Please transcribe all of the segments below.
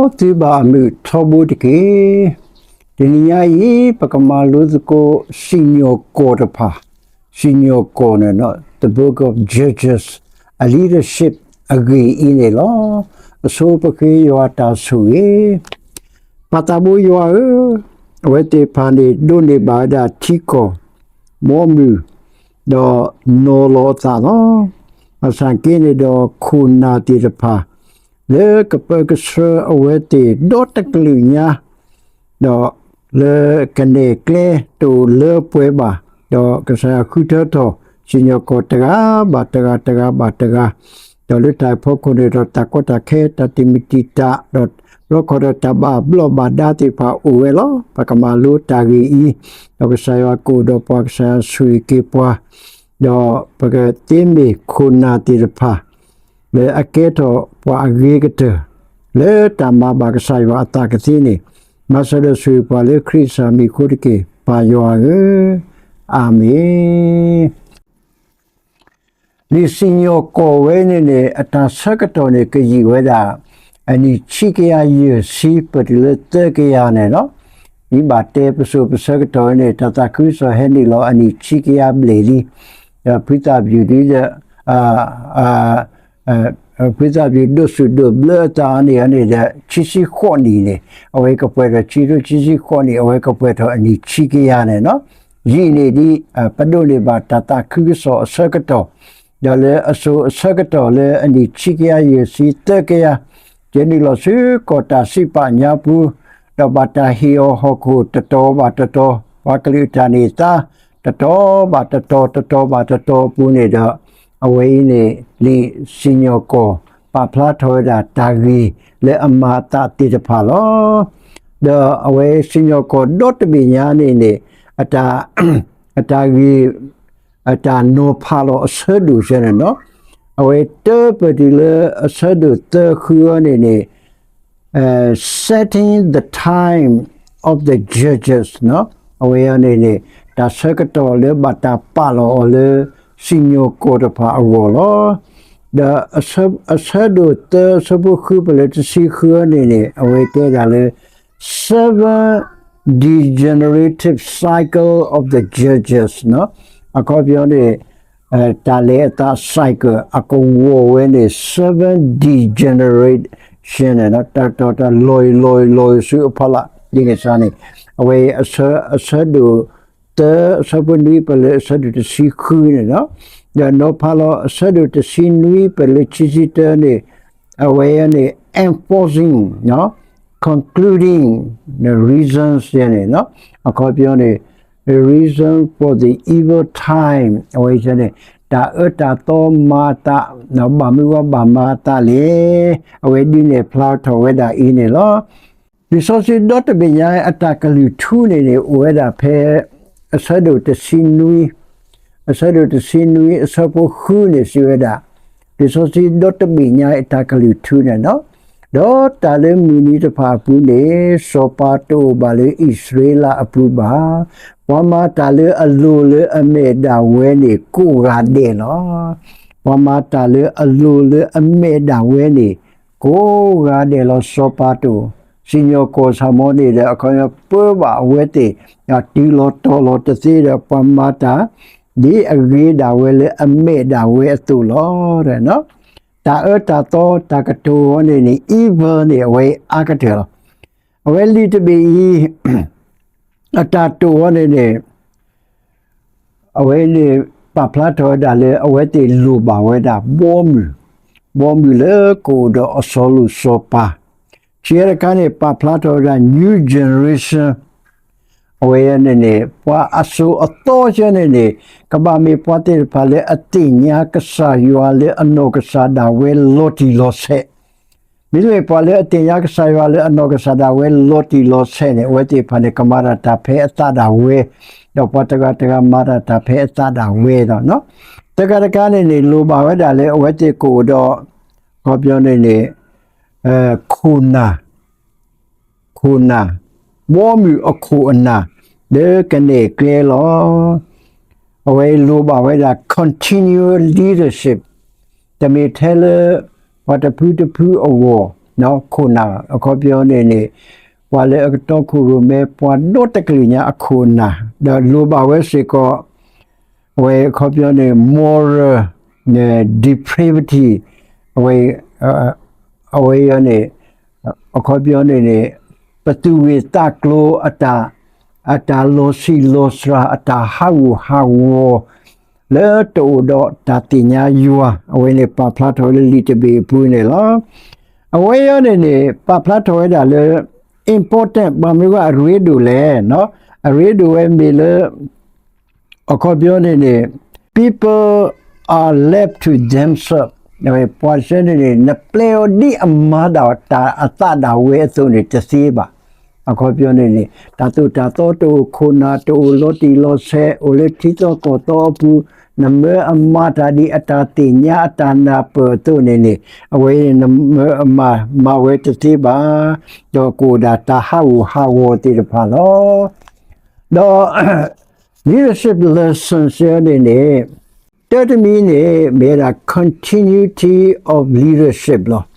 အိၣ်သုဘၣ်အမုာ်ထီဘိတက့ၢ်. တနံၤညါအံၤ ပကမၤလိသကိးစံၣ်ညီၣ်ကွီၢ်တဖၣ်, စံၣ်ညီၣ်ကွီၢ်န့ၣ် the book of Judges, a leadership အဂ့ၢ်အံၤန့ၣ်လီၤ. အဆိပဃ့ယွၤတၢ်ဆိၣ်ဂ့ၤ. ပၢ်သးဘိယွၤဧၢ, အဝဲသ့ၣ်တဖၣ်န့ၣ်ဒိးန့ၢ်ဘၣ်ဝဲဒၣ်ထံကီၢ် ဘီမုၢ်, ဒီးနီၤလီၤအသးလီၤ. ဘၣ်ဆၣ်က့န့ၣ်ဒီးခိၣ်နၢ်သ့ၣ်တဖၣ် လၢကပၢကဆှၢအဝဲသ့ၣ်ဒီတကလုာ်ညါ, ဒီးလၢကနဲၣ်ကျဲတအိၣ်လၢပှဲၤဘၣ်, ဒီးကစၢ်ယွၤဃုထၢထီၣ် စံၣ်ညီၣ်ကွီၢ်တဂၤဘၣ်တဂၤ တဂၤဘၣ်တဂၤ, ဒီးလၢတၢ်ဖီခိၣ်န့ၣ်ဒီးတၢ်ကီတၢ်ခဲ တၢ်တမံၤတံာ်တာ် ဒီးဘျီခီဒီးတၢ်ဘၣ်ဘျီးဘၣ်ဒါသ့ၣ်တဖၣ်အိၣ်ဝဲလီၤ. ပကမၤလိတၢ်ဂ့ၢ်အံၤ, ဒီးကစၢ်ယွၤကအိၣ်ဒီးပှၤ ကစၢ်ယွၤဆိၣ်ဂ့ၤက့ၤပှၤ, ဒီးပကသ့မ့ၢ်ခိၣ်နၢ်သ့ၣ်တဖၣ် လၢအကဲထီၣ်ပှၤအဂ့ၤကတၢၢ် လၢတၢ်မၤဘၣ်ကစၢ်ယွၤအသးကသ့န့ၣ်, မၤစၢၤဒီးဆိၣ်ဂ့ၤပှၤလၢခရံာ်ကစၢ်မံၤအဃိတက့ၢ်, ပၢ်ယွၤဧၢ, အၤမ့ၣ်. လံာ်စံၣ်ညီၣ်ကွီၢ်ဝဲန့ၣ်န့ၣ် အတၢ်ဆၢကတီၢ်န့ၣ် ကယံာ်ဝဲဒၣ် အနံၣ်ခံကယၤယဲၢ်ဆံ ပတုၤလၢသၢကယၤန့ၣ်လီၤ. ဒ်ဘၣ်တဲပစိာ်ပဆၢကတီၢ်ဝဲန့ၣ် တၢ်သးခုကစီၣ်ဟဲနုာ်လီၤအနံၣ်ခံကယၤဘျဲၣ်လံ, ဒီးဖုသၣ်ပျုၢ်ဒ်ဒီး ဖုသၣ်ပျုၢ်ဒိးဆူၣ်ဒိးဘျၢအသးန့ၣ်န့ၣ်ဒီး ခံဆံဃိးနံၣ်န့ၣ် အဝဲကပှဲၤထီၣ် ခံထိခံဆံဃိးနံၣ် အဝဲကပှဲၤထီၣ်အနံၣ်ခံကယၤန့ၣ်လီၤ. ယံာ်န့ၣ်ဒ် ပဒိးန့ၢ်ဘၣ်တၢ်သးခုကစီၣ်အဆၢကတီၢ်, ဒီးလၢအစိၤအဆၢကတီၢ်လၢအနံၣ်ခံကယၤယဲၢ်ဆံသၢကယၤ, ကဲနုာ်လီၤဆူကီၢ်တၢ်စံးပာ်ညါပူၤ, ဒီးဘၣ်တၢ်ဟ့ၣ်အီၤဟီၣ်ခိၣ်တတီၤဘၣ်တတီၤ, ပှၤကလုာ်အတၢ်န့ၢ်သါ တတီၤဘၣ်တတီၤ တတီၤဘၣ်တတီၤအပူၤန့ၣ်ဒီး, အဝဲအံၤန့ၣ် လံာ်စံၣ်ညီၣ်ကွီၢ် ပာ်ဖျါထီၣ်ဝဲဒၣ်တၢ်ဂ့ၢ်လၢအမၤအသးသ့ၣ်တဖၣ်လီၤ. ဒီးအဝဲစံၣ်ညီၣ်ကွီၢ်ဒီတဘ့ၣ်ညါန့ၣ်န့ၣ် အတၢ် အတၢ်ဂ့ၢ် အတၢ်နီၤဖးလီၤအဆၢဒိၣ်ဆၢန့ၣ်လီၤ. အဝဲတၢ်ပတုၤလၢအဆၢဒိၣ်သၢဃုအံၤန့ၣ်န့ၣ် setting the time of the judges အဝဲအံၤန့ၣ်န့ၣ် တၢ်ဆၢကတီၢ်လၢဘၣ်တၢ်ပာ်လီၤအီၤလၢ စံၣ်ညီၣ်ကွီၢ်တဖၣ်အဂီၢ်လီၤ. ဒီးအဆၢဒိၣ်သၢ အဆၢဖိဃုပလၢတဆံဃုအံၤန့ၣ်န့ၣ် အဝဲတဲဒၣ်လၢ seven degenerative cycle of the judges အခီပညီန့ၣ် တၢ်လဲၤအသး cycle အကဝီၤဝဲန့ၣ် seven degeneration န့ၣ် တၢ်တီၢ်တၢ်လီၤအံၤလီၤအံၤလီၤအံၤဆူအဖီလာ် ဒ်န့ၣ်စ့ၢ်န့ၣ် အဝဲအဆၢဒိၣ်သၢ အဆၢဖိနွံပလၢအဆၢဒိၣ်တဆံဃုန့ၣ်လီၤ. ဒီးနီၤဖးလီၤအဆၢဒိၣ်တဆံနွံပလၢခံဆံတၢန့ၣ် အဝဲန့ၣ် enforcing concluding the reasons န့ၣ် အခီပညီန့ၣ် the reason for the evil time အဝဲန့ၣ် တၢ်အၢတၢ်သီမၤအသး ဘၣ်မနုၤဘၣ်မၤအသးလဲၣ် အဝဲဒုးနဲၣ်ဖျါထီၣ်ဝဲဒၣ်အံၤန့ၣ်လီၤ. လံာ်စီဆှံဒီတဘ့ၣ်ညါအတၢ်ကလုၢ်ထူန့ၣ်န့ၣ် အိၣ်ဝဲဒၣ်ဖဲ အဆၢဒိၣ်တဆံနွံ အဆၢဒိၣ်တဆံနွံ အဆၢဖိဃုန့ၣ်စံးဝဲဒၣ်, လံာ်စီဆှံဒီတဘ့ၣ်ညါအတၢ်ကလုၢ်ထူန့ၣ်လီၤ. ဒီးတၢ်လၢမုၢ်နံၤတဖၣ်အပူၤန့ၣ် စီၤပၤတအိၣ်ဘၣ်လၢအံၣ်စရ့လးအပူၤဘၣ်. ပှၤမၤတၢ်လၢအလိၤလၢအမဲာ်ဒၣ်ဝဲန့ၣ် ကိးဂၤဒဲးလီၤ. ပှၤမၤတၢ်လၢအလိၤလၢအမဲာ်ဒၣ်ဝဲန့ၣ် ကိးဂၤဒဲးလီၤ စီၤပၤတအိၣ်, စံၣ်ညီၣ်ကွီၢ်ဆၣ်မီန့ၣ်ဒီး အခီပညီပၢဘၣ်အဝဲသ့ၣ် တုၤလီၤတီၤလီၤတသ့ဒီး ပှၤမၤတၢ် ဒ်အဂ့ၤဒၣ်ဝဲလၢအမဲာ်ဒၣ်ဝဲအသိးလီၤ. တၢ်အၢတၢ်သီတၢ်ကတိၤဝဲန့ၣ်န့ၣ် evil န့ၣ်အဝဲအါကတၢၢ်လီၤ. အဝဲလံာ်တဘ့ၣ်အံၤ အတၢ်တိာ်ဝဲန့ၣ်န့ၣ် အဝဲန့ၣ် ပာ်ဖျါထီၣ်ဝဲဒၣ်လၢ အဝဲသ့ၣ်လိၣ်ဘၣ်ဝဲဒၣ် ဘီမုၢ်, ဘီမုၢ်လၢကအိၣ်ဒီးအစီၤလိၣ်စီၤပၤ, ခံခါတခါန့ၣ် ပာ်ဖျါထီၣ်ဝဲဒၣ် new generation အဝဲန့ၣ်န့ၣ် ပှၤအစိၤအသီဆၢန့ၣ်န့ၣ် ကဘၣ်မ့ၢ်ပှၤသ့ၣ်တဖၣ်လၢအသ့ၣ်ညါကစၢ်ယွၤလၢအနီၢ်ကစၢ်ဒၣ်ဝဲလီၤတံၢ်လီၤဆဲး, မ့တမ့ၢ်ပှၤလၢအသ့ၣ်ညါကစၢ်ယွၤလၢအနီၢ်ကစၢ်ဒၣ်ဝဲလီၤတံၢ်လီၤဆဲးန့ၣ် အဝဲသ့ၣ်တဖၣ်န့ၣ် ကမၤတၢ်တၢ်ဖဲအသးဒၣ်ဝဲ, ဒီးပှၤတဂၤတဂၤမၤတၢ်တၢ်ဖဲအသးဒၣ်ဝဲလီၤ. သၢခါတခါန့ၣ်န့ၣ် လိၣ်ဘၣ်ဝဲဒၣ်လၢအဝဲသ့ၣ်ကအိၣ်ဒီး အခီပညီန့ၣ်န့ၣ် ခိၣ်နၢ် ခိၣ်နၢ်, ဘီမုၢ်အခိၣ်အနၢ် လၢကနဲၣ်ကျဲလီၤ. အဝဲလိၣ်ဘၣ်ဝဲဒၣ် continual leadership တမ့ၢ်ထဲလၢ ပှၤတဖုတဖုအဂီၢ် ခိၣ်နၢ် အခီပညီန့ၣ်န့ၣ် ပှၤလၢအကတီၢ်ခိၣ်ရိၣ်မဲ ပှၤဒီတကလုာ်ညါအခိၣ်အနၢ် ဒီးလိၣ်ဘၣ်ဝဲစ့ၢ်ကီး အဝဲအခီပညီန့ၣ် moral depravity အဝဲ အဝဲအံၤန့ၣ် အခီပညီန့ၣ်န့ၣ် ပသူၣ်ဂ့ၤသးကျိၤအတၢ် အတၢ်လီၤဆံးလီၤစှၤ အတၢ်ဟးဂူာ်ဟးဂီၤ လၢတအိၣ်ဒီးတၢ်သ့ၣ်ညါယွၤ အဝဲန့ၣ်ပာ်ဖျါထီၣ်ဝဲလၢလံာ်တဘ့ၣ်အပူၤန့ၣ်လီၤ. အဝဲအံၤန့ၣ်န့ၣ် ပာ်ဖျါထီၣ်ဝဲဒၣ်လၢ important ပှၤမ့ၢ်ကွၢ်အရ့ဒိၣ်လဲၣ် အရ့ဒိၣ်ဝဲမ့ၢ်လၢ အခီပညီန့ၣ်န့ၣ် people are left to themselves ပှၤစ့ၢ်န့ၣ်န့ၣ် နပျဲအီၤဒ်အမၤဒၣ်တၢ်အသးဒၣ်ဝဲအသိးန့ၣ်တသ့ဘၣ်. အခီပညီန့ၣ်န့ၣ် တၢ်သိၣ်တၢ်သီတအိၣ် ခိၣ်နၢ်တအိၣ် လီၤတံၢ်လီၤဆဲး အိၣ်လၢထံသီကီၢ်သီအပူၤ နမၢအမၤတၢ်ဒ်အတၢ်သ့ၣ်ညါအတၢ်နၢ်ပၢၢ်အသိးန့ၣ်န့ၣ် အဝဲန့ၣ်နမၢအမၤမၤဝဲတသ့ဘၣ်. ဒီးကအိၣ်ဒၣ်တၢ်ဟးဂူာ်ဟးဂီၤသ့ၣ်တဖၣ်လီၤ. ဒီး leadership lesson စ့ၢ်န့ၣ်န့ၣ် တၢတမံၤန့ၣ် မ့ၢ်ဝဲဒၣ် continuity of leadership လီၤ.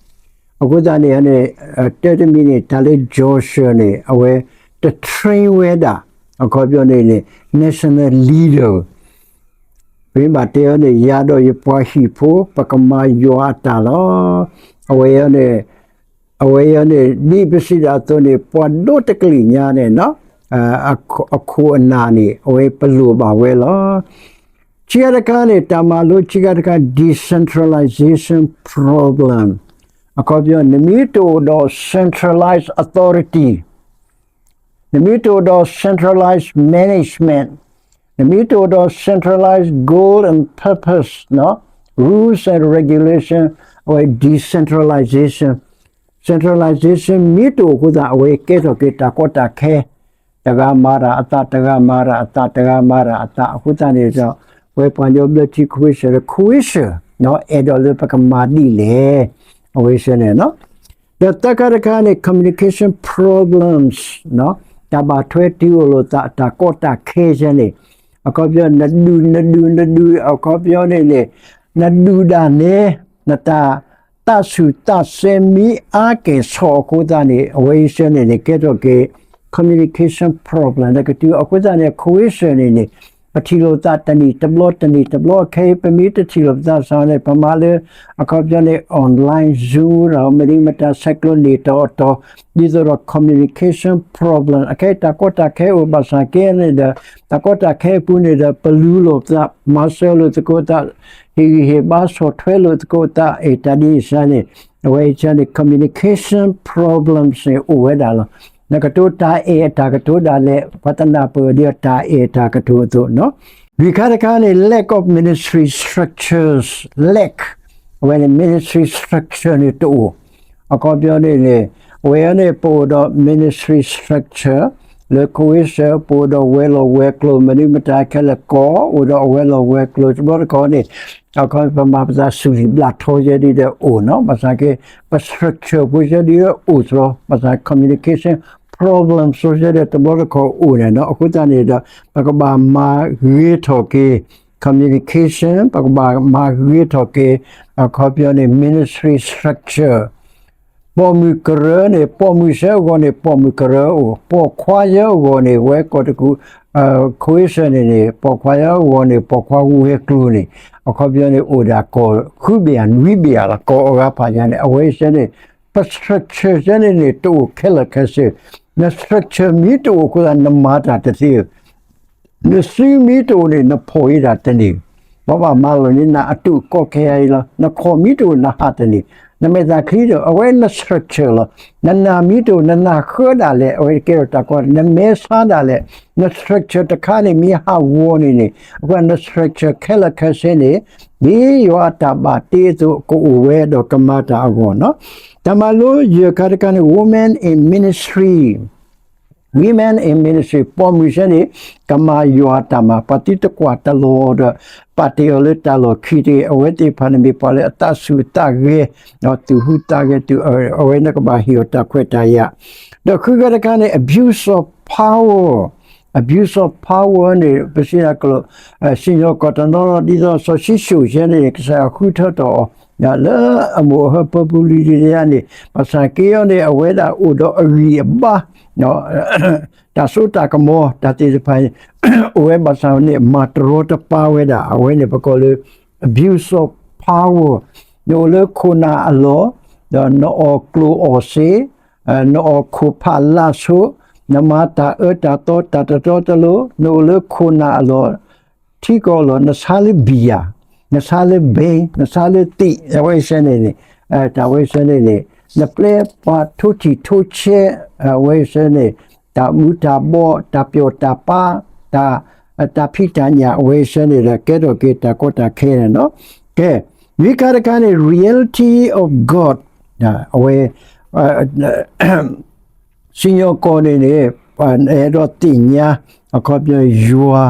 အဃိသတးန့ၣ်န့ၣ် တၢတမံၤန့ၣ် တၢ်လၢ Joshua န့ၣ် အဝဲတ train ဝဲဒၣ် အခီပညီန့ၣ်န့ၣ် national leader ပမ့ၢ်ဘၣ်တဲအီၤန့ၣ် ယၤဒီးယပှၤဟံၣ်ဖိ ပကမၤယွၤအတၢ်လီၤ. အဝဲအံၤန့ၣ် အဝဲအံၤန့ၣ် ဒ်ပစံးဒၣ်အသိးန့ၣ် ပှၤဒီတကလုာ်ညါန့ၣ် အခိၣ်အနၢ်န့ၣ် အဝဲပလိၣ်ဘၣ်ဝဲလီၤ. ခံခါတခါန့ၣ် တၢ်မၤလိခံခါတခါ decentralization problem အခီပညီ နမ့ၢ်တအိၣ်ဒီး centralized authority နမ့ၢ်တအိၣ်ဒီး centralized management နမ့ၢ်တအိၣ်ဒီး centralized goal and purpose, rules and regulation, အဝဲ decentralization, centralization မ့ၢ်တအိၣ်အဃိသတး အဝဲကဲထီၣ်က့ၤတၢ်ကီတၢ်ခဲ တဂၤမၤတၢ်အသး တဂၤမၤတၢ်အသး တဂၤမၤတၢ်အသး အဃိသတးန့ၣ်ဒီး ဝဲပှၤကညီဘျၢထံ ခွ့ဆၢၣ် ခွ့ဆၢၣ် အဲၣ်ဒိးလၢပကမၤဒ်လဲၣ် အဝဲစ့ၢ်န့ၣ် ဒီးသၢခါတခါန့ၣ် communication problems တၢ်ဘၣ်ထွဲတုၤအိၣ်လိာ်သး တၢ်ကီတၢ်ခဲစ့ၢ်န့ၣ် အခီပညီ နဒုၣ်နဒုၣ်နဒုၣ် အခီပညီန့ၣ်န့ၣ် နဒုၣ်ဒၣ်နဲ နတၢ်သးဆူၣ်သးစဲးမ့ၢ်အါကဲၣ်ဆိးအဃိသတးန့ၣ် အဝဲစ့ၢ်န့ၣ်န့ၣ် ကဲထီၣ်က့ၤ communication problem နကတုၤအဃိသတးန့ၣ် ခွ့ဆၢၣ်န့ၣ်န့ၣ် ပထံၣ်လိာ်သးတနံၣ်တဘျီ တနံၣ်တဘျီ ခဲအံၤ ပမ့ၢ်တထံၣ်လိာ်ပသးစ့ၢ်န့ၣ် ပမၤလၢ အခီပညီန့ၣ် online Zoom ဒီး မနုၤမတၤ ဆဲးကျိးန့ၢ်တၢ်အီၣ်တီၤ ဒ်သိးဒီး communication problem အခဲအံၤတၢ်ကီတၢ်ခဲအိၣ်ဘၣ်ဆၣ်က့န့ၣ်ဒီး တၢ်ကီတၢ်ခဲအပူၤန့ၣ်ဒီး ပလူလိာ်ပသး မၤစၢၤလိာ်သကိးသး ဟ့ၣ်ဂံၢ်ဟ့ၣ်ဘါ ဆီၣ်ထွဲလိာ်သကိးသး အတၢ်ဒ်န့ၣ်စ့ၢ်န့ၣ် အဝဲစ့ၢ်န့ၣ် communication problems န့ၣ် အိၣ်ဝဲဒၣ်လီၤ. နကတိၤတၢ်အဲၣ်အတၢ်ကတိၤဒၣ်လဲာ် ပှၤတနၢ်ပၢၢ်ဒ်အတၢ်အဲၣ်အတၢ်ကတိၤအသိး လွံၢ်ခါတခါန့ၣ် lack of ministry structures, lack အဝဲန့ၣ် ministry structure န့ၣ်တအိၣ် အခီပညီန့ၣ်န့ၣ် အဝဲန့ၣ် ပအိၣ်ဒီး ministry structure လၢကဝ့ၢ်စၢၤ ပအိၣ်ဒီးဝဲၤလီၢ်ဝဲၤကျိၤ မနုၤမတၤခဲလၢာ်ကီး အိၣ်ဒီးအဝဲၤလီၢ်ဝဲၤကျိၤ တဘျီတခီၣ်န့ၣ် အခီပညီ ပမၤပသးစူၤလံာ်ဘျးထီယဲဒ်ဒီးအိၣ်နီၤ ဘၣ်ဆၣ်က့ ပ structure ဖိယဲဒ်ဒီးအိၣ်သီ ဘၣ်ဆၣ် communication problem ဖိယဲဒ်ဒီးတဘျီတခီၣ်အိၣ်န့ၣ်နီၤ အဃိသတးန့ၣ်ဒီး ပကဘၣ်မၤဂ့ၤထီၣ်က့ၤ communication ပကဘၣ်မၤဂ့ၤထီၣ်က့ၤ အခီပညီန့ၣ် ministry structure ပိာ်မုၣ်ကရၢန့ၣ် ပိာ်မုၣ်စ့ၢ်အဂီၢ်န့ၣ် ပိာ်မုၣ်ကရၢအိၣ် ပိာ်ခွါစ့ၢ်အဂီၢ်န့ၣ် ဝဲကီၢ်တကူၣ် ခွ့ဆၢၣ်န့ၣ်န့ၣ် ပိာ်ခွါစ့ၢ်အဂီၢ်န့ၣ် ပိာ်ခွါဝဲၤကျိၤန့ၣ် အခီပညီန့ၣ် အိၣ်ဒၣ်ကီၢ်ဃုဘ့ၣ်ဧါ နွံဘ့ၣ်ဧါလီၤ ကီၢ်အဂၤဖးယါန့ၣ် အဝဲစ့ၢ်န့ၣ် ပ structure စ့ၢ်န့ၣ်န့ၣ် တအိၣ်ခဲလၢာ်ခဲဆ့ န structure မ့ၢ်တအိၣ်အဃိသတး နမၤတၢ်တသ့ နစုမ့ၢ်တအိၣ်န့ၣ် နဖီၣ်အံၤတၢ်တန့ၢ်, ပဘၣ်မၤလီၤန့ၢ်နၤအတူးကီၢ်ခဲအံၤလီၤ. နခီၣ်မ့ၢ်တအိၣ် နဟးတန့ၢ်, နမဲာ်သၣ်ချံတအိၣ် အဝဲန structure လီၤ. နနၢ်မ့ၢ်တအိၣ် နနၢ်ဃၢဒၣ်လဲာ် အဝဲတကဲထီၣ်တၢ်ကီ, နမဲာ်ဆါဒၣ်လဲာ်, န structure တခါန့ၣ်မ့ၢ်ဟးဂီၤန့ၣ်န့ၣ် အဃိန structure ခဲလၢာ်ခဲဆ့န့ၣ် ဒ်ယွၤအတၢ်ဘၣ်တ့အသိး ကအိၣ်ဝဲဒီးကမၤတၢ်အဂီၢ်နီၤ. တၢ်မၤလိယဲၢ်ခါတခါန့ၣ် Women in Ministry Women in Ministry ပိာ်မုၣ်စ့ၢ်န့ၣ် ကမၤယွၤတၢ်မၤ ပှၤသုတကွၢ်တလီၤဒီး ပာ်တ့ၢ်အီၤလၢတၢ်လီၢ်ခံတဂ့ၤ, အဝဲသ့ၣ်တဖၣ်န့ၣ်မ့ၢ်ပှၤလၢအသးဆူၣ်သးဂဲၤ ဒီးသူၣ်ဟူးသးဂဲၤ အဝဲန့ၣ်ကဘၣ်ဟ့ၣ်အီၤတၢ်ခွဲးတၢ်ယာ်, ဒီးဃုဂၤတခါန့ၣ် abuse of power, abuse of power န့ၣ် ပစံးဒၣ်ကလီၤ စံၣ်ညီၣ်ကွီၢ်တနီၤ ဒ်သိးစီၤၡံၣ်ၡိၣ်စ့ၢ်န့ၣ် ကစၢ်ယွၤဃုထၢထီၣ်အီၤ လၢအမိၢ်အဟၢဖၢပူၤလံၤတယါန့ၣ် ဘၣ်ဆၣ်က့အီၤန့ၣ် အဝဲဒၣ်အိၣ်ဒီးအဂံၢ်အဘါ တၢ်စိတၢ်ကမီၤတၢ်သ့ၣ်တဖၣ် အိၣ်ဝဲဘၣ်ဆၣ်န့ၣ် မၤတရီတပါဝဲဒၣ် အဝဲန့ၣ်ပကိးလၢ abuse of power နအိၣ်လၢခိၣ်နၢ်အလီၢ် ဒီးနအီၣ်ကျိၣ်အီၣ်စ့ နအီၣ်ခိၣ်ဖးလၢ်ဆိ နမၤတၢ်အၢတၢ်သီတၢ်တတီတလိၤ နအိၣ်လၢခိၣ်နၢ်အလီၢ် ထံကီၢ်အလီၢ် နဆါလၢဘံယၤ နဆါလၢဘ့ နဆါလၢသံး အဝဲဆဲန့ၣ်န့ၣ် တၢ်ဝဲဆဲန့ၣ်န့ၣ် နပျဲပှၤထိထံၣ်ထိဆဲး အဝဲဆဲန့ၣ် တၢ်မူတၢ်ဘီ တၢ်ပျီၣ်တၢ်ပာ် တၢ် တၢ်ဖံးတၢ်ညၣ် အဝဲဆဲန့ၣ်ဒီး ကဲထီၣ်က့ၤတၢ်ကီတၢ်ခဲန့ၣ်လီၤ. ကဲ နွံခါတခါန့ၣ် reality of God အဝဲ စံၣ်ညီၣ်ကွီၢ်န့ၣ်န့ၣ် အဲၣ်ဒိးသ့ၣ်ညါ အခီပညီယွၤ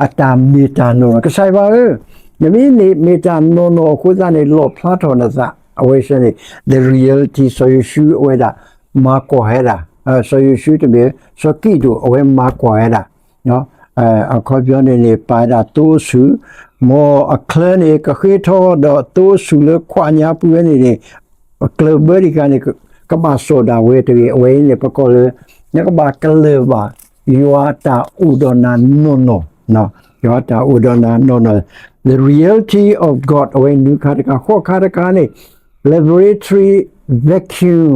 အတၢ်မ့ၢ်တၢ်နီၢ်နီၢ် ကစၢ်ယွၤဧၢ, နမ့ၢ်န့ၣ်မ့ၢ်တၢ်နီၢ်နီၢ်အဃိသတးန့ၣ် လီၣ်ဖျါထီၣ်နသး အဝဲဆဲန့ၣ် the reality စီၤယိၤၡူအဝဲဒၣ် မၤကွၢ်ဝဲဒၣ် စီၤယိၤၡူတမ့ၢ် စီၤကံးဒဧိၣ် အဝဲမၤကွၢ်ဝဲဒၣ် အခီပညီန့ၣ်န့ၣ် ပာ်ဝဲဒၣ်သိအဆူၣ်, မ်အချၢန့ၣ် ကဃ့ထီဒီးသိအဆူၣ်လၢခွးညါပူၤဝဲန့ၣ်န့ၣ် ကျၢၢ်ဘၢတခါန့ၣ် ကဘၣ်စိာ်ဒၣ်ဝဲတဂ့ၤ အဝဲအံၤန့ၣ် ပကိးလၢ နကဘၣ်ကလၢၢ်ဘၣ် ယွၤတၢ်အိၣ်ဒီးနၤနီၢ်နီၢ်, ယွၤတၢ်အိၣ်ဒီးနၤနီၢ်နီၢ်, the reality of God အဝဲနွံခါတခါ ဃိးခါတခါန့ၣ် revelatory vacuum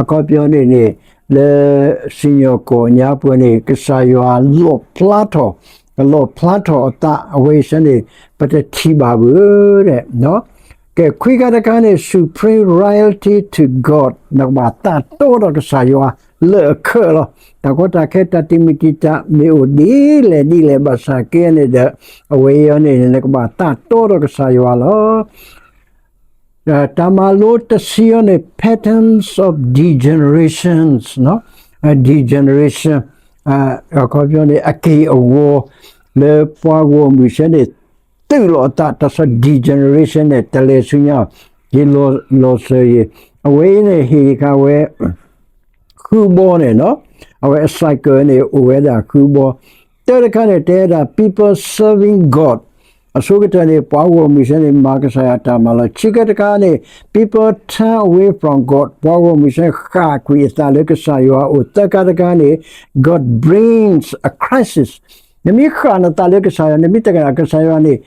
အခီပညီန့ၣ်န့ၣ် လၢစံၣ်ညီၣ်ကွီၢ်ညါပူၤန့ၣ် ကစၢ်ယွၤလီၣ်ဖျါထီၣ်, လီၣ်ဖျါထီၣ်အသး အဝဲဆဲန့ၣ် ပတထံၣ်ဘၣ်ဘၣ်ဒီး ကဲ ခွံခါတခါန့ၣ် superiority to God နကဘၣ်သးတီဒီးကစၢ်ယွၤလၢအခၢးလီၤ. တၢ်ကီတၢ်ခဲတၢ်တံာ်မုၢ်တံာ်တာ်မ့ၢ်အိၣ်ဒ်လဲၣ်ဒ်လဲၣ်ဘၣ်ဆၣ်က့န့ၣ်ဒီး အဝဲအံၤန့ၣ် နကဘၣ်သးတီဒီးကစၢ်ယွၤလီၤ. တၢ်မၤလိတဆံအံၤန့ၣ် patterns of degenerations, degeneration အခီပညီန့ၣ် အက့ၢ်အဂီၤ လၢပှၤဂီၢ်မုၢ်ဆဲန့ၣ် သုးလီၤအသးတၢ်ဆီ degeneration န့ၣ် တလဲၤဆူညါ ယလီၤစၢၤယံၤ အဝဲအံၤန့ၣ် ဟ့ၣ်ခါဝဲ ဃုဘီန့ၣ် အဝဲအ cycle န့ၣ် အိၣ်ဝဲဒၣ်ဃုဘီ, တၢတခါန့ၣ် တဲဝဲဒၣ် people serving God အဆိကတၢၢ်န့ၣ် ပှၤဂီၢ်မုၢ်ဆဲန့ၣ် မၤကစၢ်ယွၤတၢ်မၤလီၤ. ခံခါတခါန့ၣ် people turn away from God ပှၤဂီၢ်မုၢ်ဆဲဃၣ်ကွံာ်အသးလၢကစၢ်ယွၤအအိၣ်. သၢခါတခါန့ၣ် God brings a crisis နမ့ၢ်ဃၣ်နသးလၢကစၢ်ယွၤ နမ့ၢ်တကနၣ်ကစၢ်ယွၤန့ၣ်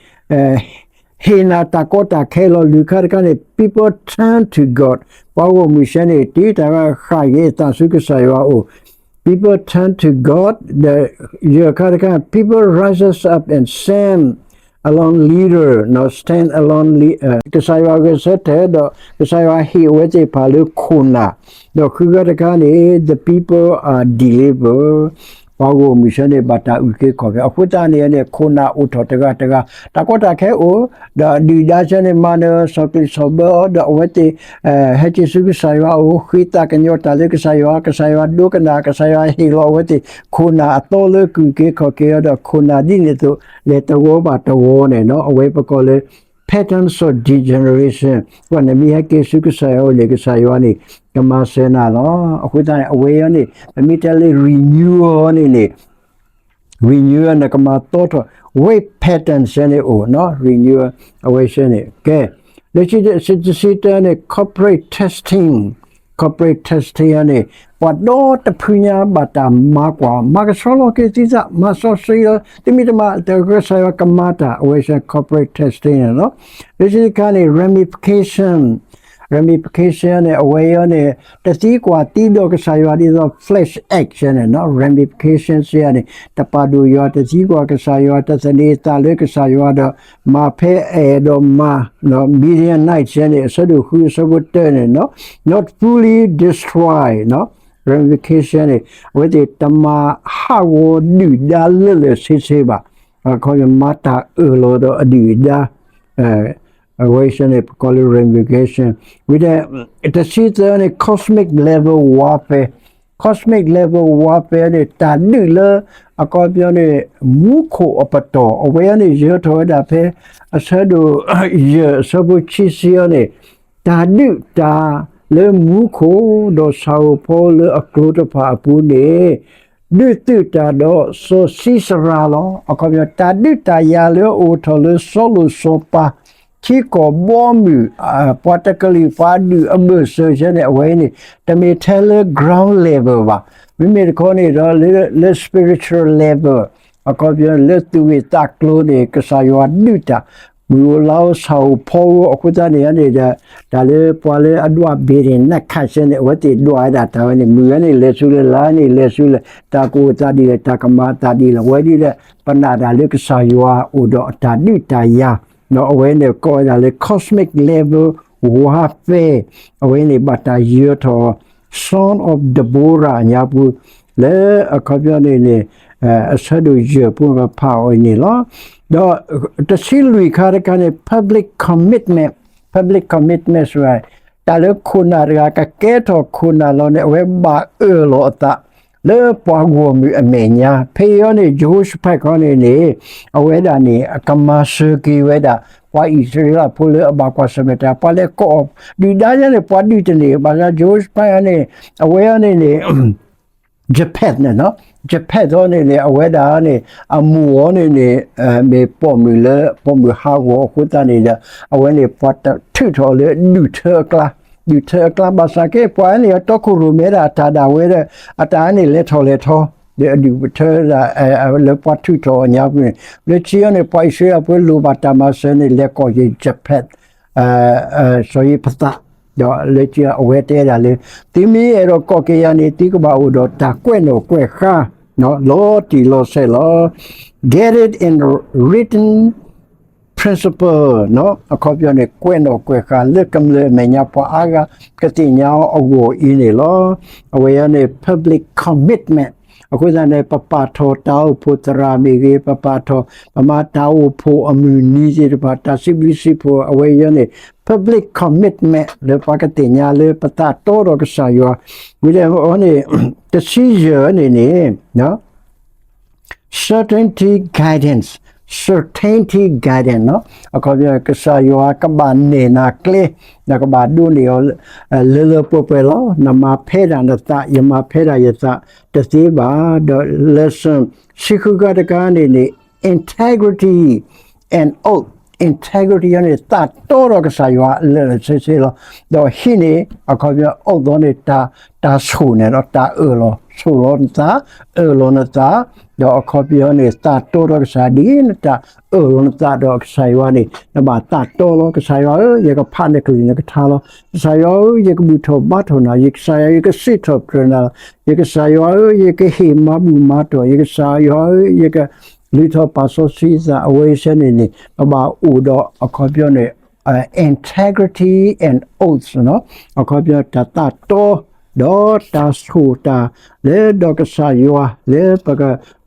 ဟ့ၣ်နၤတၢ်ကီတၢ်ခဲလီၤ. လွံၢ်ခါတခါန့ၣ် people turn to God ပှၤဂီၢ်မုၢ်ဆဲန့ၣ် တ့တၢ်ဂၤဃၣ်က့ၤအသးဆူကစၢ်ယွၤအအိၣ် people turn to God ဒီး ယဲၢ်ခါတခါ people rises up and stand alone leader, stand alone, ကစၢ်ယွၤဂဲၤဆၢထၢၣ်ဒီး ကစၢ်ယွၤဟ့ၣ်အဝဲသ့ၣ်တဖၣ်လၢခိၣ်နၢ်, ဒီးဃုခါတခါန့ၣ် the people are delivered ပှၤဂီၢ်မုၢ်ဆဲန့ၣ် ဘၣ်တၢ်အုၣ်က့ၤခီၣ်က့ၤ အဃိသတးန့ၣ်န့ၣ် ခိၣ်နၢ်အိၣ်ထီၣ်တဂၤတဂၤ တၢ်ကီတၢ်ခဲအိၣ် ဒီးအဒုၣ်အဒါဆဲန့ၣ် မၤနၢၤစီၤပျံၤစီၤဘၢအီၤ ဒီးအဝဲသ့ၣ် ဟဲက့ၤဆူကစၢ်ယွၤအအိၣ် ဃ့သးကညီၤတၢ်လၢကစၢ်ယွၤ ကစၢ်ယွၤဒိကနၣ် ကစၢ်ယွၤဟ့ၣ်လီၤအဝဲသ့ၣ် ခိၣ်နၢ်အသီလၢကအုၣ်က့ၤခီၣ်က့ၤအီၤ ဒီးခိၣ်နၢ်ဒ်န့ၣ်အသိး လဲၤတဝီဘၣ်တဝီန့ၣ် အဝဲပကိးလၢ patterns of degeneration ပှၤနမ့ၢ်ဟဲက့ၤဆူကစၢ်ယွၤအအိၣ်န့ၣ် ကစၢ်ယွၤန့ၣ် ကမၤစၢၤနၤလီၤ. အဃိသတးန့ၣ် အဝဲအံၤန့ၣ် ပမ့ၢ်တဲလၢ renewal န့ၣ်န့ၣ် renewal န့ၣ် ကမၤသီထီၣ် weight pattern ဆဲန့ၣ်အိၣ် renewal အဝဲဆဲန့ၣ် ကဲ လၢခံတဆံတၢန့ၣ် corporate testing, corporate testing န့ၣ် ပှၤဒီတဖုညါဘၣ်တၢ်မၤကွၢ် မၤကဆှီလီၤက့ၤသုသး မၤစီဆှံလီၤ သုမ့ၢ်တမၤ ကစၢ်ယွၤကမၤတၢ် အဝဲဆဲ corporate testing န့ၣ်လီၤ. လၢခံတခါန့ၣ် ramification, ramification န့ၣ် အဝဲအံၤန့ၣ် တသံကွၢ်သံဒိးကစၢ်ယွၤဒ်သိး flesh act န့ၣ် ramification စ့န့ၣ် တပာ်ဒိၣ်ယွၤ တသံကွၢ်ကစၢ်ယွၤ တသန့ၤအသးလၢကစၢ်ယွၤဒီး မၤဖဲအအဲၣ်ဒိးမၤ Midianite စ့န့ၣ် အဆၢဒိၣ်ဃုအဆၢဖိတၢန့ၣ် not fully destroy, ramification န့ၣ် အဝဲသ့ၣ်တမၤဟးဂီၤဒုၣ်ဒါလၢလၢဆ့ဆ့ဘၣ် အခီပညီမၤတၢ်အၢၣ်လီၤဒီးအဒုၣ်အဒါ အဝဲဆဲန့ၣ် ပကိးလၢ ramification ဝံၤဒီး တဆံသၢန့ၣ် cosmic level warfare, cosmic level warfare န့ၣ် တၢ်ဒုးလၢ အခီပညီန့ၣ် မူခိၣ်အပတီၢ် အဝဲန့ၣ် ယၢၤထီၣ်ဝဲဒၣ်ဖဲ အဆၢဒိၣ်ယဲၢ်အဆၢဖိခံဆံအံၤန့ၣ် တၢ်ဒုးတၢ်လၢမူခိၣ် ဒီးဆၣ်ဧိၤဖီဧိၤလၢအကျိၤတဖၣ်အပူၤန့ၣ် ဒုးသုးတၢ်ဒီးစီၤၡံစရၤလီၤ. အခီပညီ တၢ်ဒုးတၢ်ယၤလၢအအိၣ်ထီၣ်လၢစီၤလိၤစီၤပၤ ထံကီၢ်ဘီမုၢ် ပှၤတကလုာ် ပှၤအဒူၣ်အဘၢၣ်စၢၤဆၢန့ၣ် အဝဲအံၤန့ၣ် တမ့ၢ်ထဲလၢ ground level ဘၣ်. မ့မ့ၢ်တခီန့ၣ်ဒီး လၢ လၢ spiritual level အခီပညီ လၢသူၣ်ဂ့ၢ်သးကျိၤန့ၣ် ကစၢ်ယွၤဒုးတၢ် မုၢ်ဧိၤလါဧိၤဆၣ်ဧိၤဖီဧိၤ အဃိသတးန့ၣ်န့ၣ်ဒီး တၢ်လၢပှၤလၢအဒွးဘ့ၣ်န့ၣ် နၢ်ခးဆၢန့ၣ် အဝဲသ့ၣ်ဒွးဝဲဒၣ်တၢ်ဝဲန့ၣ် မုၢ်ဝဲန့ၣ်လဲၤဆူလဲၣ် လါန့ၣ်လဲၤဆူလဲၣ် တၢ်ကအိၣ်သးဒ်လဲၣ် တၢ်ကမၤအသးဒ်လဲၣ် အဝဲဒ်ဒီး ပနာ်တၢ်လၢကစၢ်ယွၤအိၣ်ဒီးအတၢ်ဒုးတၢ်ယၤ အဝဲန့ၣ်ကိးဝဲဒၣ်လၢ cosmic level warfare အဝဲန့ၣ်ဘၣ်တၢ်ယၢၤထီၣ် Song of Deborah အညါပူၤ လၢအခီပညီန့ၣ်န့ၣ် အဆၢဒိၣ်ယဲၢ်ပူၤပဖးအီၤအံၤန့ၣ်လီၤ. ဒီးတဆံလွံၢ်ခါတခါန့ၣ် public commitment, public commitment ဝဲ တၢ်လၢခိၣ်နၢ်တဂၤကကဲထီၣ်ခိၣ်နၢ်လီၤန့ၣ် အဝဲဘၣ်အၢၣ်လီၤအသး လၢပှၤဂီၢ်မုၢ်အမဲာ်ညါ ဖဲအံၤန့ၣ် ယဟိၤၡဖးခီန့ၣ်န့ၣ် အဝဲဒၣ်န့ၣ် အကမၤစၢၤက့ၤဝဲဒၣ် ပှၤအံၣ်စရ့လးဖိလၢအဘၣ်ကွၢ်ဆၢၣ်မဲာ်တၢ် ပှၤလဲၤကိးအီၤ ဒုၣ်ဒါညါန့ၣ် ပှၤဒုးတန့ၢ် ဘၣ်ဆၣ် ယဟိၤၡဖးန့ၣ် အဝဲအံၤန့ၣ်န့ၣ် ယဖဲးန့ၣ် ယဖဲးသီန့ၣ်န့ၣ် အဝဲဒၣ်န့ၣ် အမိၢ်အီၤန့ၣ်န့ၣ် မ့ၢ်ပိာ်မုၣ်လၢ ပိာ်မုၣ်ဟးဂီၤအဃိသတးန့ၣ်ဒီး အဝဲန့ၣ် ပှၤထုးထီၣ်လၢဒူၣ်ထၢအကျါ ဒူၣ်ထၢအကျါ ဘၣ်ဆၣ်က့ ပှၤန့ၣ် အတီခိၣ်ရိၣ်မဲဒၣ်အတၢ်ဒၣ်ဝဲဒီး အတၢ်န့ၣ်လဲၤထီၣ်လဲၤထီ ဒီးအဒူၣ်ထၢဒၣ် လၢပှၤထုးထီၣ်အီၤညါပူၤန့ၣ် လၢခံအံၤန့ၣ် ပှၤအံၣ်စရ့လးဖိလိၣ်ဘၣ်တၢ်မၤစၢၤန့ၣ် လဲၤကိးယဲၢ် ယဖဲး စီၤယံးဖသး ဒီးလၢခံအဝဲတဲဒၣ်လၢ သုမ့ၢ်အဲၣ်ဒိးကိးက့ၤယၤန့ၣ် သုကဘၣ်အိၣ်ဒီးတၢ်ကွဲးနီၣ်ကွဲးဃါ လီၤတံၢ်လီၤဆဲးလီၤ Get it in written principle အခီပညီန့ၣ် ကွဲးနီၣ်ကွဲးဃါလၢကမျၢၢ်အမဲာ်ညါ ပှၤအါဂၤကသ့ၣ်ညါအီၤအဂီၢ်အံၤန့ၣ်လီၤ. အဝဲအံၤန့ၣ် public commitment အဃိသတးန့ၣ် ပပာ်ထီၣ်တၢ်အိၣ်ဖှိၣ်သရၣ်မ့ၢ်ဂ့ၤ ပပာ်ထီၣ် ပမၤတၢ်အိၣ်ဖှိၣ်အမုၢ်နံၤသ့ၣ်တဖၣ် တၢ်စံးဘျုးစံးဖှိၣ် အဝဲအံၤန့ၣ် public commitment လၢပှၤကသ့ၣ်ညါလၢပသးတီဒီးကစၢ်ယွၤ ဝံၤဒီးအန့ၣ် တဆံယဲၢ်န့ၣ်န့ၣ် certainty guidance, certainty guidance အခီပညီ ကစၢ်ယွၤကဘၣ်နဲၣ်နၤကျဲ နကဘၣ်ဒိးန့ၢ်အီၤ လၢလၢပှဲၤပှဲၤလီၤ. နမၤဖဲဒၣ်နသး ယမၤဖဲဒၣ်ယသး တသ့ဘၣ်. ဒီး lesson ဆံဃုဂၤတဂၤန့ၣ်န့ၣ် integrity and oath, integrity န့ၣ် သးတီဒီးကစၢ်ယွၤလၢာ်လၢာ်ဆ့ဆ့လီၤ. ဒီးဟံးန့ၢ် အခီပညီ oath န့ၣ် တၢ်ဆိၣ်န့ၣ်ဒီး တၢ်အၢၣ်လီၤ ဆိၣ်လီၤနသး အၢၣ်လီၤနသး ဒီးအခီပညီန့ၣ် သးတီဒီးကစၢ် ဒ်နတၢ်အၢၣ်လီၤနသးဒီးကစၢ်ယွၤန့ၣ် နဘၣ်သးတီလီၤ. ကစၢ်ယွၤဧၢ, ယကဖးနကလုၢ်နကထါလီၤ. ကစၢ်ယွၤဧၢ, ယကဘူၣ်ထီၣ်ဘါထီၣ်နၤ, ယကစၢ်ယွၤဧၢ, ယကစံးထီၣ်ပတြၢၤနၤလီၤ. ယကစၢ်ယွၤဧၢ, ယကဟ့ၣ်မၤဘူၣ်မၤတီၢ်, ယကစၢ်ယွၤဧၢ, ယက လုၢ်ထီၣ်ပာ်စီဆှံသး အဝဲအံၤဆၢန့ၣ်န့ၣ် ပဘၣ်အိၣ်ဒီးအခီပညီန့ၣ် integrity and oath အခီပညီတၢ်သးတီ ဒီးတၢ်ဆိၣ်တၢ်လၢဒီးကစၢ်ယွၤ လၢပက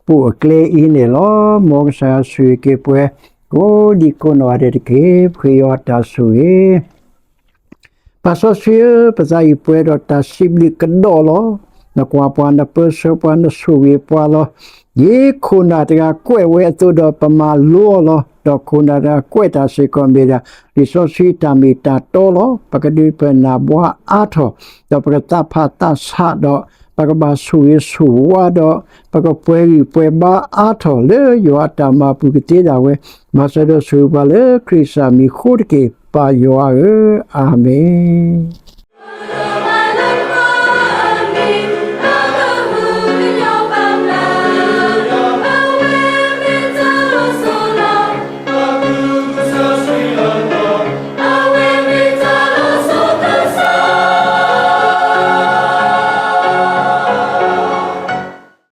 ပိာ်အကျဲအံၤန့ၣ်လီၤ. မ်ကစၢ်ယွၤဆိၣ်ဂ့ၤက့ၤပှၤ ကိးဒံကိးနီၢ်ဂၤဒဲးတက့ၢ်. ပဃ့ယွၤတၢ်ဆိၣ်ဂ့ၤ ပၢ်စီဆှံဧၢ, ပသးအံၤပှဲၤဒီးတၢ်စံးဘျုးကဒီးလီၤ. နကွၢ်ပှၤ နပၢဆှၢပှၤ နဆိၣ်ဂ့ၤပှၤလီၤ. ဒ်ခိၣ်နၢ်တဂၤကွဲးဝဲအသိးဒီး ပမၤလိအီၤလီၤ. ဒီးခိၣ်နၢ်တဂၤကွဲးတၢ်စ့ၢ်ကီး မ့ၢ်ဒၣ် လံာ်စီဆှံတၢ်မ့ၢ်တၢ်တီလီၤ. ပကဒုးပနၢ်ဘှါအါထီၣ်, ဒီးပကသးဖးသးဆးဒီး ပကဘၣ်ဆိၣ်ဂ့ၤဆိၣ်ဝါဒီး ပကပှဲၤဂံၢ်ပှဲၤဘါအါထီၣ်လၢယွၤအတၢ်မၤပူၤကသ့ဒၣ်ဝဲ, မၤစၢၤဒီးဆိၣ်ဂ့ၤပှၤလၢခရံာ်စၢ်မံၤဃိတက့ၢ်, ပၢ်ယွၤဧၢ, အၤမ့ၣ်.